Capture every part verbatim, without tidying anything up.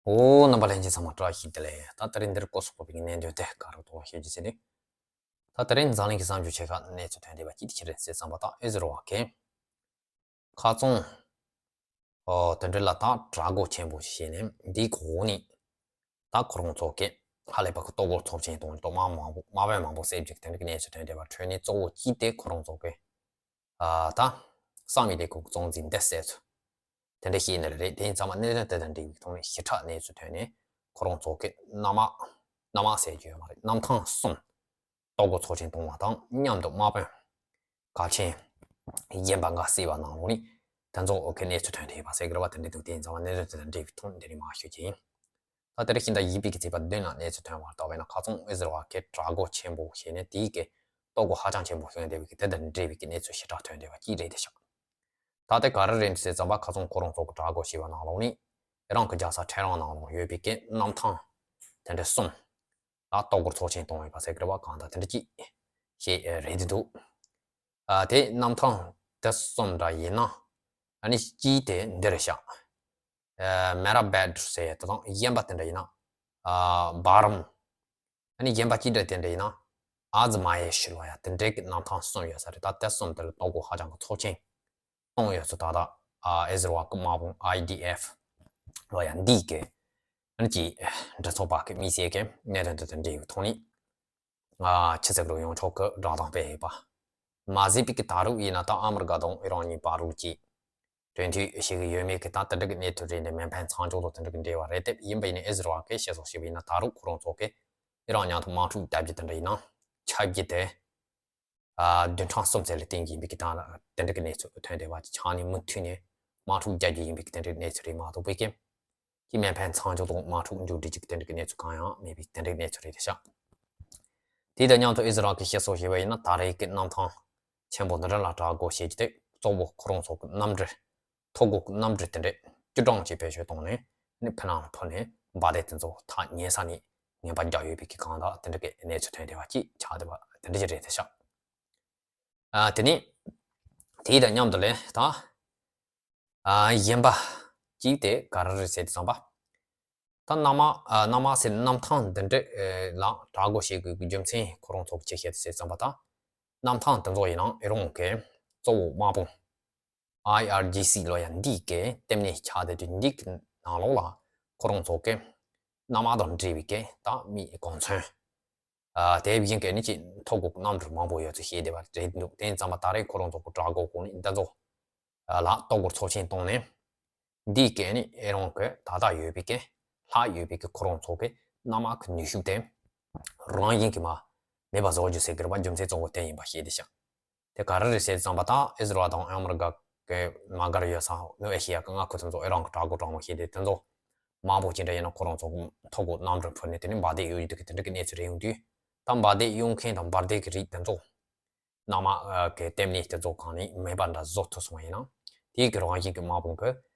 ཨོ། རྣམ་པ་ལྷན་རྒྱས་ཚང་མ་བཀྲ་ཤིས་བདེ་ལེགས། ད་དེ་རིང་འདིར་སྐོར་སོགས་པའི་གནད་དོན་དེ་ག་རུ་གཏོང་བ་ཞིག་བྱས་ཏེ། ད་དེ་རིང་འཛམ་གླིང་གི་གསར་འགྱུར་ཆེ་ཁག་གནས་ཚུལ་ཐོན་བསྡད་པ་ཅི་ཞིག་རེད་ཟེར་བསམ་པ་དང་། ཨི་ཟི་རལ་བ་གིས་ཁ་ཚོན། ཨོ། དེ་འདྲ་ལ་ད་དྲག་རྒོལ་ཆེན་པོ་ཞིག་བྱས་ནས་འདིའི་འོག་ནས་ད་ཁོ་རང་ཚོ་གིས་ཧ་ལས་པ་གི་ལྟོ་གོས་ཚབས་ཆེན་གཏོང་། ལྟོ་དམག་མང་པོ་དམག་དཔོན་མང་པོ་བསད་རྒྱུ་གི་དེ་འདྲ་གི་གནས་ཚུལ་ཐོན་བསྡད་པ། ཁྲོད་ནས་གཙོ་བོ་གཅིག་དེ་ཁོ་རང་ཚོ་གིས། ཨ། ད་གསང་བའི་ལས་ཁུངས་གཙོ་འཛིན་འདི་བསད་ཚུལ་དེ་འདྲ་ཞིག་ནི་རེད། དེ་ཡིན་ཙང་མ་གནད་དོན་དེ་དང་འབྲེལ་བའི་ཐོག་ནས་ཞིབ་ཕྲ་གནས་ཚུལ་ཐོན་ནས། ཁོ་རང་ཚོ་གིས་གནམ་དམག་གནམ་དམག་ཟེར་རྒྱུ་ཡོད་མ་རེད། གནམ་ཐང་གསུམ་ལྟོ་གོས་ཚབས་ཆེན་གཏོང་བ་དང་མཉམ་དུ་དམག་དཔོན་གལ་ཆེན་གཞན་པ་འགའ་བསད་པ་ནང་ལོགས་ནས་དེ་ཚོ་གི་གནས་ཚུལ་ཐོན་བསྡད་པ་ཟེར་གི་རེད་བ། དེ་འདྲ་འདུག་དེ་ཡིན་ཙང་མ་གནད་དོན་དེ་དང་འབྲེལ་བའི་ཐོག་ནས་དེ་རིང་མར་ཞུ་རྒྱུ་ཡིན། ད་དེ་རིང་ཕྱི་ཟླ་བཞི་པའི་གི་ཚེས་པ་བདུན་ལ་གནས་ཚུལ་ཐོན་པར་བལྟས་པ་ཡིན་ན། ཁ་ཚོན་ཨི་ཟི་རལ་བ་གིས་དྲག་རྒོལ་ཆེན་པོ་བྱས་ནས་དེའི་གི་ལྟོ་གོས་ཧ་ཅང་ཆེན་པོ་བྱུང་བསྡད་པའི་གི་དེ་དང་འབྲེལ་བའི་གི་གནས་ཚུལ་ཞིབ་ཕྲ་ཐོན་བསྡད་པ་ཅིག་རེད་དེ་ཤག་ད་དེ་ག་རེ་རེད་ཟེར་བསམ་པ། ཁ་ཚོན་ཁོ་རང་ཚོ་གིས་དྲག་རྒོལ་བྱས་པ་ནང་ལོགས་ནས་ཨི་རན་གི་རྒྱལ་ས་ཊེ་ཧྲན་ནང་ལོགས་ཡོད་པའི་གི་གནམ་ཐང་དེ་འདྲ་གསུམ་ལ་ལྟོ་གོས་ཚབས་ཆེན་གཏོང་ཡོད་པ་ཟེར་གི་རེད་བ། གང་ལྟར་དེ་འདྲ་ཅིག་ཞིག་རེད་དེ་འདུག་ཨ། དེ་གནམ་ཐང་དེ་གསུམ་འདྲ་ཡིན་ན། ཨ་ནི་གཅིག་དེ་འདི་རེད་ཤག་ཨ། མེ་ར་བེད་ཟེར་ཡ་དེ་དང་། གཞན་པ་དེ་འདྲ་ཡིན་ན། ཨ། བྷ་རམ། ཨ་ནི་གཞན་པ་གཅིག་འདྲ་དེ་འདྲ་ཡིན་ན། ཨ་ཛི་མ་ཡེ་ཤི་ལབ་ཡ་དེ་འདྲའི་གི་གནམ་ཐང་གསུམ་ཡོད་ས་རེད། ད་དེ་གསུམ་དེ་ལ་ལྟོ་གོས་ཧ་ཅང་གི་ཚབས་ཆེན་གཏོང་ཡོད་ཚུལ། ད་ལྟ། ཨ། ཨི་ཟི་རལ་བ་གི་དམག་དཔུང་ཨའི་ཌི་ཨེཕ་ལབ་ཡ་འདི་གི་ཨ་ནི་ཅིག་མགྲིན་ཚབ་པ་གི་དམིགས་བསལ་གི་གནད་དོན་དེ་དང་འབྲེལ་བའི་ཐོག་ནས། ཨ། ཕྱི་སྲིད་ལྷན་ཁང་ཡོངས་ཁྱབ་ཀྱི་བསྒྲགས་གཏམ་སྤེལ་ཡོད་པ་མ་ཟད་པའི་གི་ད་རུང་ཡིན་ན། ད་ཨ་མི་རི་ཀ་དང་ཨི་རན་གཉིས་བར་དུ་གི་གྲོས་མཐུན་བྱེད་ཀྱི་ཡོད་མེད་ཀྱི་ད་དེ་འདྲ་གི་གནས་ཚུལ་རེད་འདི། མེ་འཕེན་མཚམས་འཇོག་དང་དེ་འདྲ་གི་འབྲེལ་བ་རེད་དེ། ཡིན་པ་ཡིན་ན་ཨི་ཟི་རལ་བ་གིས་བཤད་སྲོལ་ཞིག་ཡིན་ན། ད་རུང་ཁོ་རང་ཚོ་གིས་ཨི་རན་མཉམ་དུ་དམག་འཁྲུག་རྒྱག་རྒྱུ་དེ་འདྲ་ཡིན་ན། ཆབ་གཞི་དེ། ཨ། བདུན་ཕྲག་གསུམ་ཙམ་ལ་བརྟན་གྱི་ཡིན་པའི་གི་ད་དེ་འདྲ་གི་གནས་ཚུལ་ཐོན་བསྡད་པ། ཆ་ནས་མུ་མཐུད་ནས་དམག་འཁྲུག་རྒྱག་རྒྱུ་ཡིན་པའི་གི་དེ་འདྲ་གི་གནས་ཚུལ་རེད་མ་གཏོགས་པའི་གི། ཀྱི་མེ་འཕེན་མཚམས་འཇོག་དང་དམག་འཁྲུག་མཇུག་སྒྲིལ་གྱི་དེ་འདྲ་གི་གནས་ཚུལ་གང་ཡང་མེད་པའི་དེ་འདྲ་གི་གནས་ཚུལ་རེད་ཤག་དེ་དང་མཉམ་དུ་ཨི་ཟི་རལ་གྱིས་བཤད་སྲོལ་ཞིག་ཡིན་ན། ད་རེས་ཀྱི་གནམ་ཐང་ཆེན་པོ་འདི་འདྲ་ལ་དྲག་རྒོལ་བྱེད་རྒྱུ་དེ་གཙོ་བོ་ཁོ་རང་ཚོ་གི་གནམ་གྲུ། ཐོ་འགོད་གི་གནམ་གྲུ་དེ་འདྲ་བཅུ་གྲངས་ཅིག་བེད་སྤྱོད་བཏང་ནས་ནི་ཕི་ནང་ལ་འཕུར་ནས་འབར་མདེལ་དེ་ཚོ་ཐག་ཉེ་ས་ནས་ངན་པ་རྒྱག་ཡོད་པའི་གི་གང་ལྟར་དེ་འདྲ་གི་གནས་ཚུལ་ཐོན་བསྡད་པ་ཅིག་ཆགས་བསྡད་པ་དེ་འདྲ་ཅིག་རེད་དེ་ཤག་ཨ། དེ་ནས་དེ་དང་མཉམ་དུ་ལས་ད། ཨ། གཞན་པ་གཅིག་དེ་ག་རེ་རེད་ཟེར་དུས་ཙམ་པ། ད་གནམ་དམག་ཨ། གནམ་དམག་ཟེར། གནམ་ཐང་འདི་འདྲ་ཨེ། ལ་དྲག་རྒོལ་བྱེད་དགོས་ཀྱི་རྒྱུ་མཚན་ཁོ་རང་ཚོ་གིས་ཅི་བཤད་ཟེར་དུས་ཙམ་པ། ད་གནམ་ཐང་དེ་ཚོ་ཡིན་ན་ཨི་རན་གྱི་གཙོ་བོ་དམག་དཔུང་ཨའི་ཨར་ཇི་སི་ལབ་ཡ་འདི་གི་ལྟེ་གནས་ཆགས་བསྡད་དུས། འདི་གི་ནང་ལོགས་ལ་ཁོ་རང་ཚོ་གིས་གནམ་དམག་དང་འབྲེལ་བའི་གི་ད་མི་གོ་མཚོན། ཨ། དེ་བཞིན་གྱི་ནི་ཅིག་ཐོ་འགོད་གནམ་གྲུ་མང་པོ་ཡོད་ཚུལ་བཤད་བསྡད་པ་རེད་འདུག་དེ་ཡིན་ཙང་མ་ད་རེས་ཁོ་རང་ཚོ་གི་དྲག་རྒོལ་སྐོར་ནས་འདི་ཚོ་ལ་ལྟོ་གོས་ཚབས་ཆེན་བཏང་ནས། འདིའི་སྐད་ནི་ཨི་རན་གྱི་ད་ལྟ་ཡོད་པའི་གི་ལྷག་ཡོད་པའི་གི་ཁོ་རང་ཚོ་གི་གནམ་དམག་གི་ནུས་ཤུགས་དེ་རང་བཞིན་གྱིས་མ་མེད་པ་བཟོ་རྒྱུ་ཟེར་གི་རེད་པ། རྒྱུ་མཚན་གཙོ་བོ་དེ་ཡིན་པ་ཤེས་བདེ་ཤག་དེ་ག་རེ་རེད་ཟེར་ཙམ་པ། ད་ཨི་ཟི་རལ་དང་ཨ་མི་རི་ཀ་གི་མ་གར་ཡོད་ས་ནུབ་ཨེ་ཤི་ཡ་གི་མངའ་ཁུལ་དེ་ཚོ་ཨི་རན་གྱིས་དྲག་རྒོལ་དྲག་མོ་བྱས་ཏེ། དེ་ཚོ་མང་པོ་ཅིག་འདྲ་ཡིན་ན་ཁོ་རང་ཚོ་ཐོ་འགོད་གནམ་གྲུ་འཕུར་ནས་དེ་ནས་འབར་མདེལ་གཡུག་རྒྱུ་གི་དེ་འདྲ་གི་གནས་ཚུལ་རེད་ཡོང་དུས། ད་འབར་མདེལ་གཡུག་མཁན་དང་འབར་མདེལ་གྱི་རིགས་དེ་ཚོ་གནམ་དམག་གི་ལྟེ་གནས་དེ་ཚོ་གང་ནས་མེད་པ་འདྲ་བཟོ་ཐུབ་སོང་བ་ཡིན་ན། དེའི་གི་རང་བཞིན་གྱི་དམག་དཔུང་གི་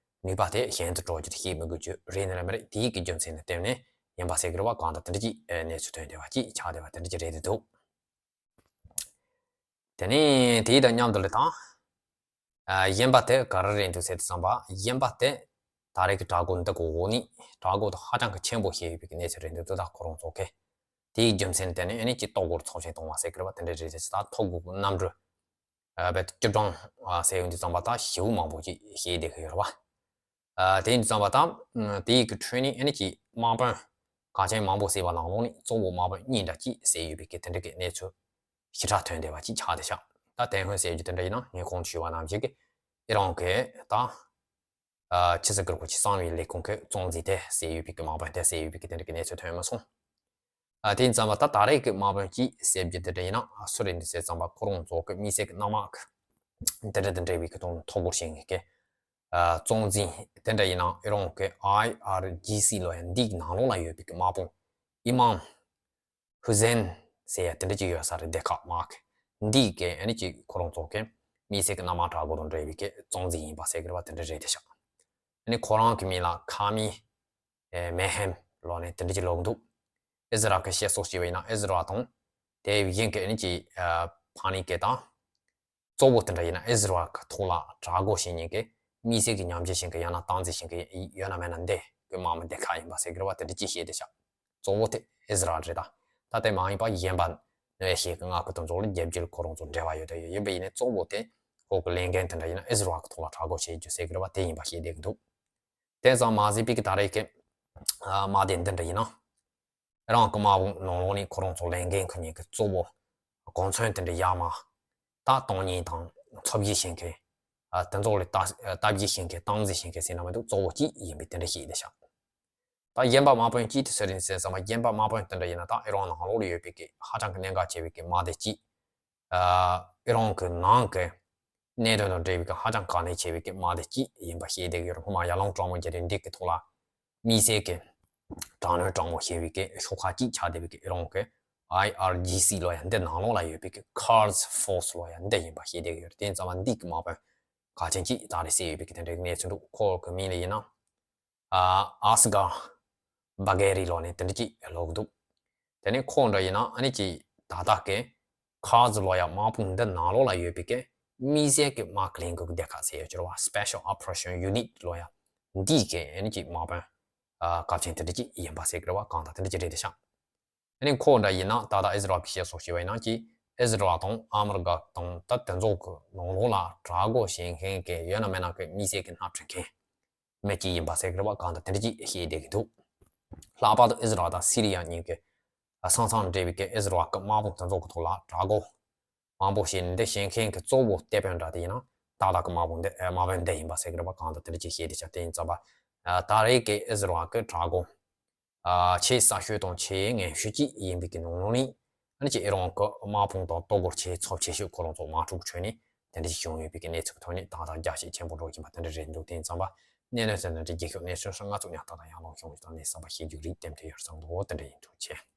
ནུས་པ་དེ་ཞན་དུ་འགྲོ་རྒྱུ་དེ་བཤད་མི་དགོས་རྒྱུ་རེད་ནི་རེད་མ་རེད། དེའི་གི་རྒྱུ་མཚན་ལ་བརྟེན་ནས་ཡིན་པ་ཟེར་གི་རེད་པ། གང་ལྟར་དེ་འདྲ་ཅིག་གནས་ཚུལ་ཐོན་བསྡད་པ་ཅིག་ཆགས་བསྡད་པ་དེ་འདྲ་ཅིག་རེད་འདུག་དེ་ནས་དེའི་དང་མཉམ་དུ་ལ་དང་། ཨ། གཞན་པ་དེ་ག་རེ་རེད་འདུག་ཟེར་དུས་ཙམ་པ། གཞན་པ་དེ་ད་རེས་ཀྱི་དྲག་རྒོལ་འདི་གི་འོག་ནས་དྲག་རྒོལ་དེ་ཧ་ཅང་གི་ཆེན་པོ་བྱས་ཡོད་པའི་གནས་ཚུལ་རེད་འདུག་ད་ཁོ་རང་ཚོ་གིས་དེའི་རྒྱུ་མཚན་དེ་ནི་ཨ་ནི་ཅིག་ལྟོ་གོས་ཚབས་ཆེན་གཏོང་བ་ཟེར་གི་རེད་པ། དེ་འདྲ་རེད་དེ། ད་ཐོ་འགོད་གནམ་གྲུ་ཨ་བེད་བཅུ་གྲངས་ཨ་ཟེར་ཡོང་དུས་ཙམ་པ། ད་ཞེ་པོ་མང་པོ་ཅིག་བྱས་བསྡད་གི་ཡོད་རེད་པ། ཨ། དེ་ཡིན་དུས་ཙམ་པ་ད་དེའི་གི་ཁྲོད་ནས་ཨ་ནི་ཅིག་དམག་དཔོན་གལ་ཆེན་མང་པོ་བསད་པ་ནང་ལོགས་ནས་གཙོ་བོ་དམག་དཔོན་གཉིས་འདྲ་ཅིག་བསད་ཡོད་པའི་གི་དེ་འདྲ་གི་གནས་ཚུལ་ཞིབ་ཕྲ་ཐོན་བསྡད་པ་ཅིག་ཆགས་བསྡད་ཤག་ད་ཏེང་ཧོན་ཟེར་རྒྱུ་དེ་འདྲ་ཡིན་ན། ངས་གོང་དུ་ཞུས་པ་ནང་བཞིན་གྱི་ཨི་རན་གྱི་ད་ཨ་ཕྱི་སྲིད་ཀྱི་སྐོར་གྱི་གསང་བའི་ལས་ཁུངས་ཀྱི་གཙོ་འཛིན་དེ་བསད་ཡོད་པའི་གི་དམག་དཔོན་དེ་བསད་ཡོད་པའི་གི་དེ་འདྲ་གི་གནས་ཚུལ་ཐོན་མ་སོང་། ཨ། དེ་ཡིན་ཙམ་པ་ད་ད་རེས་ཀྱི་དམག་དཔོན་གྱིས་བསད་རྒྱུ་དེ་འདྲ་ཡིན་ན་སུ་རེད་འདུག་ཟེར་ཙམ་པ། ཁོ་རང་ཚོ་གི་དམིགས་བསལ་གྱི་གནམ་དམག་གི་དེ་འདྲ་དང་འབྲེལ་བའི་གི་ཐོག་ཐོ་འགོད་བྱེད་མཁན་གྱི་ཨ་གཙོ་འཛིན་དེ་འདྲ་ཡིན་ན་ཨི་རན་གྱི་ཨའི་ཨར་ཇི་སི་ལབ་ཡ་འདིའི་ནང་ལོགས་ལ་ཡོད་པའི་གི་དམག་དཔུང་ཨི་མམ་ཧུ་ཟེན་ཟེར་ཡ་དེ་འདྲ་ཅིག་ཡོད་ས་རེད། སྡེ་ཁག་དམག་གི་འདིའི་གི་ཨ་ནི་ཅིག་ཁོ་རང་ཚོ་གི་དམིགས་བསལ་གྱི་གནམ་དམག་དྲག་རྒོལ་དང་འབྲེལ་བའི་གི་གཙོ་འཛིན་ཡིན་པ་ཟེར་གི་རེད་པ། དེ་འདྲ་རེད་དེ་ཤག་ཨ་ནི་ཁོ་རང་གི་མིང་ལ་ཁ་མི་ཨེ་མེ་ཧེམ་ལབ་ནས་དེ་འདྲ་ཅིག་ལབ་ཀྱི་འདུག་ཨི་ཟི་རལ་གྱིས་བཤད་སྲོལ་ཞིག་ཡིན་ན། ཨི་ཟི་རལ་དང་དེ་བཞིན་གྱི་ཨ་ནི་ཅིག་ཨ་ཕ་ནི་གི་དང་གཙོ་བོ་དེ་འདྲ་ཡིན་ན་ཨི་ཟི་རལ་གྱི་ཐོག་ལ་དྲག་རྒོལ་བྱེད་མཁན་གྱི་དམིགས་བསལ་གྱི་ཉམས་ཞིབ་བྱེད་མཁན་ཡང་ན་སྟངས་འཛིན་བྱེད་མཁན་ཡོད་ན་མེད་ན་འདི་གི་དམག་མི་སྡེ་ཁག་ཡིན། པ་ཟེར་གི་རེད་བ། དེ་འདྲ་ཅིག་བཤད་དེ་ཤག་གཙོ་བོ་དེ་ཨིས་རལ་རེད་ད། ད་དེ་མ་ཡིན་པ་གཞན་པ་ནུས་ཤེས་ཀྱི་མངའ་ཁུལ་དེ་ཚོ་ལ་རྒྱབ་སྐྱོར་ཁོ་རང་ཚོ་འབྲེལ་བ་ཡོད་དོ་ཡོད། ཡིན་པ་ཡིན་ནའི་གཙོ་བོ་དེ་ཁོ་གི་ལས་འགན་དེ་འདྲ་ཡིན་ན་ཨིས་རལ་གི་ཐོག་ལ་དྲག་རྒོལ་བྱེད་རྒྱུ་ཟེར་གི་རེད་བ། དེ་ཡིན་པ་ཤེས་བསྡད་གི་འདུག་དེ་ཙམ་མ་ཟད་པའི་གི་ད་རེས་ཀྱི་དམག་སྡེ་འདི་འདྲ་ཡིན་ན། རང་གི་དམག་དཔུང་ནང་ལོགས་ནས་ཁོ་རང་ཚོ་ལས་འགན་ཁུར་མཁན་གྱི་གཙོ་བོ་གོ་མཚོན་དེ་འདྲ་ཡར་མར་ད་གཏོང་མཁན་དང་འཚོ་བཞེས་བྱེད་མཁན། ཨ། དེ་ཚོ་ལ་ལྟ་ལྟ་བཞེས་བྱེད་མཁན་གཏམ་གཟིགས་བྱེད་མཁན་ཟེར་ན་མི་འདུག་གཙོ་བོ་གཅིག་ཡིན་པའི་དེ་འདྲ་ཤེས་བསྡད་ཤག་ད་གཞན་པ་དམག་དཔོན་གཅིག་དེ་སུ་རེད་ཟེར་ཙམ་པ་གཞན་པ་དམག་དཔོན་དེ་འདྲ་ཡིན་ན་ད་ཨི་རན་ནང་ལོགས་ལ་ཡོད་པའི་གི་ཧ་ཅང་གི་གནད་འགག་ཆེ་བའི་གི་དམག་སྡེ་གཅིག་ཨ། ཨི་རན་གྱི་ནང་གི་གནད་དོན་དང་འབྲེལ་བའི་གི་ཧ་ཅང་དཀའ་གནད་ཆེ་བའི་གི་དམག་སྡེ་གཅིག་ཡིན་པ་ཤེས་བསྡད་ཀྱི་ཡོད་རེད། སྔོན་མ་ཡར་ཀླུང་གྲང་མོ་རྒྱལ་རབས་འདི་གི་ཐོག་ལ་དམིགས་བསལ་གྱི་དྲག་གནོན་དྲང་མོ་ཞེས་པའི་གི་ཤོག་ཁག་ཅིག་ཆགས་བསྡད་པའི་གི་ཨི་རན་གྱི་ཨའི་ཨར་ཇི་སི་ལོ་ཡ་འདི་ནང་ལོགས་ལ་ཡོད་པའི་གི་Quds Force ལོ་ཡ་འདི་ཡིན་པ་ཤེས་བསྡད་ཀྱི་ཡོད་རེད། དེ་ཙམ་པ་འདི་གི་དམག་དཔོན་གལ་ཆེན་ཅིག་ད་རེས་བསད་ཡོད་པའི་གི་དེ་འདྲའི་གནས་ཚུལ་འདུག་ཁོ་གི་མིང་ལ་ཡིན་ན། ཨ། ཨ་སི་གར་བྷ་གེ་རི་ལོ་ནས་དེ་འདྲ་ཅིག་ལོག་གི་འདུག་དེ་ནས་ཁོ་འདྲ་ཡིན་ན་ཨ་ནི་ཅིག་ད་ལྟ་གི་ཁ་ཛི་ལོ་ཡ་དམག་དཔུང་འདི་ནང་ལོགས་ལ་ཡོད་པའི་གི་དམིགས་བསལ་གྱི་དམག་གི་ལས་འགུལ་གྱི་སྡེ་ཁག་ཟེར་ཡོད་ཀྱི་རེད་བ། Special Operation Unit ལོ་ཡ་འདི་གི་ཨ་ནི་ཅིག་དམག་དཔོན་ཨ། གལ་ཆེན་དེ་འདྲ་ཅིག་ཡིན་པ་ཟེར་གི་རེད་བ། གང་ལྟར་དེ་འདྲ་ཅིག་རེད་དེ་ཤག་ཨ་ནི་ཁོ་འདྲ་ཡིན་ན་ད་ལྟ་ཨིས་རལ་གྱིས་བཤད་སྲོལ་ཞིག་ཡོད་པ་ཡིན་ན་ཅིག་ཨིས་རལ་དང་ཨ་མི་རི་ཀ་དང་ད་དེ་ཚོ་གི་ནང་ལོགས་ལ་དྲག་རྒོལ་བྱེད་མཁན་གྱི་ཡོད་ན་མེད་ན་གི་དམིགས་བསལ་གྱི་སྣ་ཁྲིད་མཁན་མི་གཅིག་ཡིན་པ་ཟེར་གི་རེད་བ། གང་ལྟར་དེ་འདྲ་ཅིག་བཤད་བསྡད་ཀྱི་འདུག་ལྷག་པར་དུ་ཨིས་རལ་དང་སི་རི་ཡ་གཉིས་ཀྱི་ས་མཚམས་འབྲེལ་བའི་གི་ཨིས་རལ་གྱི་དམག་དཔུང་དེ་ཚོ་གི་ཐོག་ལ་དྲག་རྒོལ་མང་པོ་བྱས་ནས་འདི་བྱེད་མཁན་གྱི་གཙོ་བོ་གཏེ་དཔོན་འདྲ་དེ་ཡིན་ན་ཏག་ཏག་གི་དམག་དཔུང་འདི་དམག་དཔོན་འདི་ཡིན་པ་ཟེར་གི་རེད་བ། གང་ལྟར་དེ་འདྲ་ཅིག་བཤད་བསྡད་ཤག་དེ་ཡིན་ཙམ་པ་ད་རེས་ཀྱི་ཨིས་རལ་གྱི་དྲག་རྒོལ་ཆེས་གསར་ཤོས་དང་ཆེས་ངན་ཤོས་ཅིག་ཡིན་པའི་གི་ནང་ལོགས་ནས་ཨ་ནི་ཅིག་ཨི་རན་གྱི་དམག་དཔུང་དང་ལྟོ་གོས་ཆེས་ཚབས་ཆེ་ཤོས་ཁོ་རང་ཚོ་དམག་འཁྲུག་ཁྲོད་ནས་དེ་འདྲ་ཞིག་བྱུང་ཡོད་པའི་གི་གནས་ཚུལ་གྱི་ཐོག་ནས་ཏག་ཏག་རྒྱ་ཆེ་ཆེན་པོ་འགྲོ་བཞིན་པ་དེ་འདྲ་རེད་འདུག་དེ་ཡིན་ཙམ་པ་གནད་དོན་ཟེར་ན་འདྲ་རྒྱལ་ཁབ་གནས་ཚུལ་ཧྲ་ང་ཚོ་ཉག་ཏག་ཏག་ཡར་ལངས་བྱུང་ཡོད་དང་གནས་བསམ་པ་ཤེས་རྒྱུ་རིགས་ལྟེམ་ཐེ་ཡོད་བསམ་འདུག་དེ་འདྲ་ཡིན་འདུག་ཆེ།